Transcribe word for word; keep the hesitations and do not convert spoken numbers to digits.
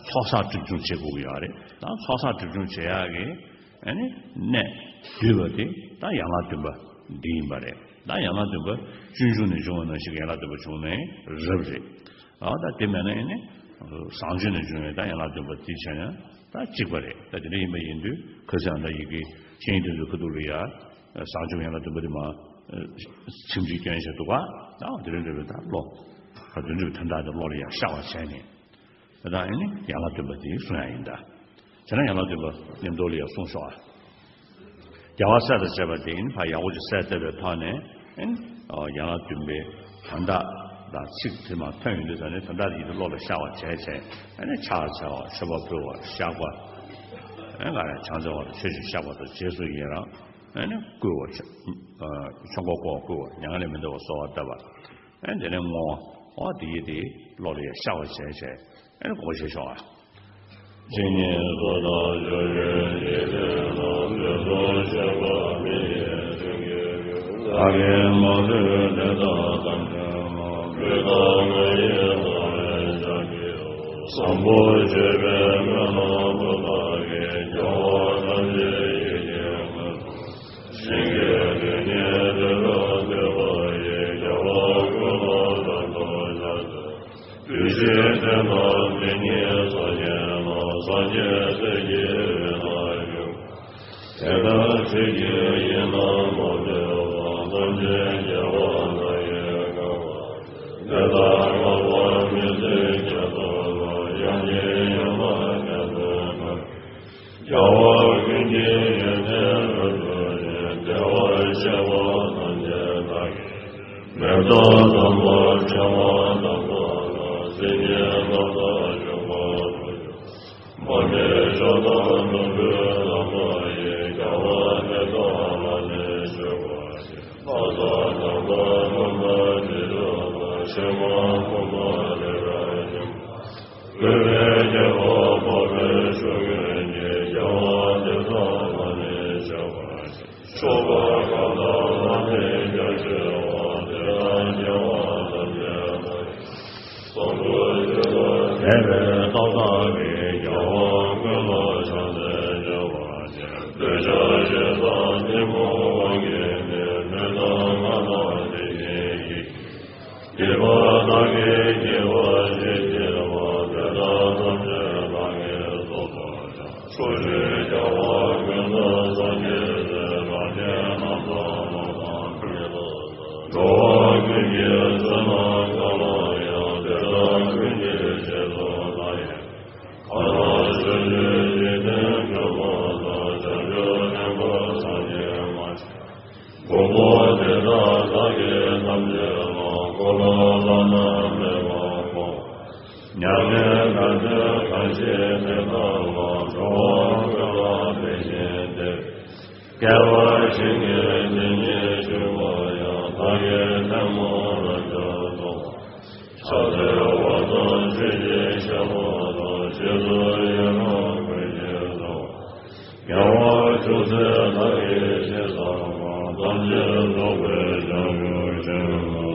ཚོགས་བསགས་སྒྲིབ་སྦྱོང་བྱེད་དགོས་ཀྱི་ཡོད་རེད། ད་ཚོགས་བསགས་སྒྲིབ་སྦྱོང་བྱེད་ཡག་གི་ཨ་ནི་གནས་བསྡུས་པ་དེ་ད་ཡན་ལག་བདུན་པ་འདི་ཡིན་པ་རེད། ད་ཡན་ལག་བདུན་པ་སྤྱོད་འཇུག་ནས་བྱུང་བ་ནང་བཞིན་གྱི་ཡན་ལག་བདུན་པ་བྱུང་ནའི་རབ་རེད། ཨ་ད་དེ་མེད་ན་ཨ་ནི་བཟང་སྤྱོད་ནས་བྱུང་བའི་ད་ཡན་ལག་བདུན་པ་འདི་བྱས་ན་ད་གཅིག་པ་རེད། ད་དེ་འདྲ་ཡིན་པ་ཡིན་དུས་ཁ་སང་ད་ཡི་གེ་ཆེན་ཡིག་དེ་ཚོའི་ཁ་ཐུག་ལ་ཡ་བཟང་སྤྱོད་ཡན་ལག་བདུན་པ་དེ་མ་ཚིག་གཅིག་སྐྱོན་བྱས་འདུག་ག་ད་དེ་རིང་འདྲ་བའི་ད་བློ་ད་དེ་འདྲ་བའི་དོན་དག་དེ་བློ་ལ་ཡ་ཤར་བ་བྱས་ནས། ད་ཨ་ནི་ཡན་ལག་བདུན་པ་དེ་གསུང་ཡ་ཡིན་ད། བྱས་ན་ཡན་ལག་བདུན་པ་མཉམ་དུ་ལ་ཡང་གསུངས་ཤོག་ཨ། རྒྱལ་བ་སྲས་དང་བཅས་པ་དེ་ཨ་ནི་ཕར་ཡག་པོ་ཅིག་གསལ་བཏབ་པའི་ཐོག་ནས་ཨ་ནི་ཡན་ལག་བདུན་པའི་དོན་དག་དང་ཚིག་དེ་མར་ཐོན་ཡོང་དུས་ད་ནི་དོན་དག་དེ་ཡིད་དུ་བློ་ལ་ཤར་བ་བྱས་བྱས་ཨ་ནི་ཕྱག་འཚལ་བ་མཆོད་པ་ཕུལ་བ་བཤགས་པ་ཨ་ནི་ག་རེ་བྱང་རྩེ་བ་དང་ཆོས་ཞུ་བཤགས་པ་དང་རྗེས་སུ་ཡི་རང་ཨ་ནི་བསྐུལ་བ་ཆོ་ཆོས་འཁོར་བསྐོར་བ་བསྐུལ་བ་མྱ་ངན་ལས་མི་འདའ་བར་གསོལ་བ་བཏབ་པ། ཨེ་དེ་ནས་བསྔོ་བ། འོ་དེ་ཡི་དེ་བློ་ལ་ཡ་ཤར་བ་བྱས་བྱས་ཨེ་དགོངས་བཞེས་ཤོག་ཨ། ཇི་སྙེད་སུ་དག་སྤྱོད་པའི་འཇིག་རྟེན་ན། དུས་གསུམ་གཤེགས་པ་མི་ཡི་བྱིན་གྱིས་བརླབས། བདག་གིས་མ་ལུས་ལས་དག་དམ་ཆོས་ལ། ལུས་དང་ངག་ཡིད་རྩ་བའི་བྱང་ཆུབ་ཐོབ། བཟང་པོ་སྤྱོད་པའི་སྨོན་ལམ་བུ་དག་གིས། རྒྱལ་བ་ཐམས་ཅད་ཡིད་ཀྱིས་མོས་པར། བྱིན་གྱིས་བརླབས་ནས་འགྲོ་རྣམས་སྒྲོལ་བ་ཡི། རྒྱལ་བ་ཀུན་ལ་དམ་པར་བཅས་ཏེ། བདུད་བཞིའི་གདོན་དང་སྡེ་གཉིས་སོགས་ཉེ་ལ། སངས་རྒྱས་སྲས་ཀྱི་དབུས་ན་བཞུགས། དེ་ལྟར་ཆོས་ཀྱི་དབྱིངས་རྣམས་མ་ལུས་པ། ཐམས་ཅད་རྒྱལ་བ་དག་གིས་བཀའ་དྲིན་ཅན། དེ་ལྟར་བསྔགས་པ་མི་བཟད་རྒྱ་མཚོ་ལས། དབྱངས་ཀྱི་ཡན་ལག་རྒྱ་མཚོའི་ཁ། རྒྱལ་བ་ཀུན་གྱི་ཡོན་ཏན་རབ་རྫོགས་ཤིང་། བདེ་བར་གཤེགས་པ་ཐམས་ཅད་བདག་གིས་བཟུང་། མེ་ཏོག་དམ་པ་ཕྲེང་བ་དང་པོ་ལ། སྲིད་ཞིའི་རྣམ་ཐར་འཇུག་པ་དང་། མ་འདྲེས་མཆོག་དང་ནོར་བུའི་ལྷ་མོ་ཡིས། རྒྱལ་བ་དེ་དག་ལ་ནི་བཞུགས་པར་བགྱི། ལྷ་ས་དམ་པ་ཀུན་ལ་བྲི་བྱ་དང་། ཕྱེ་མ་ཕུར་པ་ལེགས་པར་བྱུགས། བསྐུལ་བའི་རྒྱལ་པོ་འཕགས་པའི་མཆོག་ཀུན་གྱིས། རྒྱལ་བ་དེ་དག་ལ་ནི་བྱིན་པར་བགྱི། མཆོད་པ་གང་དག་ལྷ་འདྲེ་རྒྱ་ཆེ་བ། དེ་དག་རྒྱལ་བ་ཐམས་ཅད་དག་གི་གཟུགས་སུ་བརྗོད་པ། དད་པའི་སྟོབས་དག་གིས། རྒྱལ་བ་ཀུན་ལ་ཕྱག་འཚལ་མཆོད་པར་བགྱི། འདོད་ཆགས་ཞེ་སྡང་གཏི་མུག་དབང་གིས་ནི། ལུས་དང་ངག་དང་ལུས་ཀྱི་དགེ་བ་བདག་གིས་བགྱིས་པ་ཞེས་བགྱི་བ། དེ་དག་ཐམས་ཅད་བདག་གིས་རྫོགས་སུ་བྱ། ཕྱོགས་བཅུའི་རྒྱལ་བ་ཀུན་ལ་སངས་རྒྱས་སྲས། རང་གི་རྣམ་ཐར་སྨོན་ལམ་ཕུལ་དུ་གསོལ། འགྲོ་བ་ཀུན་གྱི་བསོད་ནམས་གང་ལ་ཡང་། དེ་དག་ཀུན་གྱི་རྗེས་སུ་བདག་ཡང་འགྲོ། གང་ལ་སྤྱོད་ཕྱིར་འཇིག་རྟེན་འགྲོ་མ་ཐག། བྱང་ཆུབ་སེམས་དཔའ་སངས་རྒྱས་མ་ཆགས། མགོན་པོ་དེ་དག་བདག་གིས་ཐམས་ཅད་བསྔགས། འཁོར་ལོ་བླ་ན་མེད་པ་བསྐོར་བ། མྱ་ངན་ལས་འདས་གང་ཞིག་དེ་དག་ལ། འགྲོ་བ་ཀུན་ལ་དེ་བཞིན་ཏེ། བསྐལ་པ་ཞིང་གི་མཐིལ་ཉིད་ཆུད་པ་ཡང་། བདག་གིས་ཐལ་མོ་རབ་ཏུ་ཕྱག་པ། ཕྱག་འཚལ་བ་དང་ཆོས་ཀྱི་ཞབས་པ་དང་། རྗེས་སུ་ཡི་རང་བསྐུལ་ཞིང་གསོལ་བ། རྒྱལ་བ་མཆོག་སྲེད་བདག་གིས་ཅི་བསམ་པ། ཐམས་ཅད་རྫོགས་པའི་བྱང་ཆུབ་ཤིང་ལ།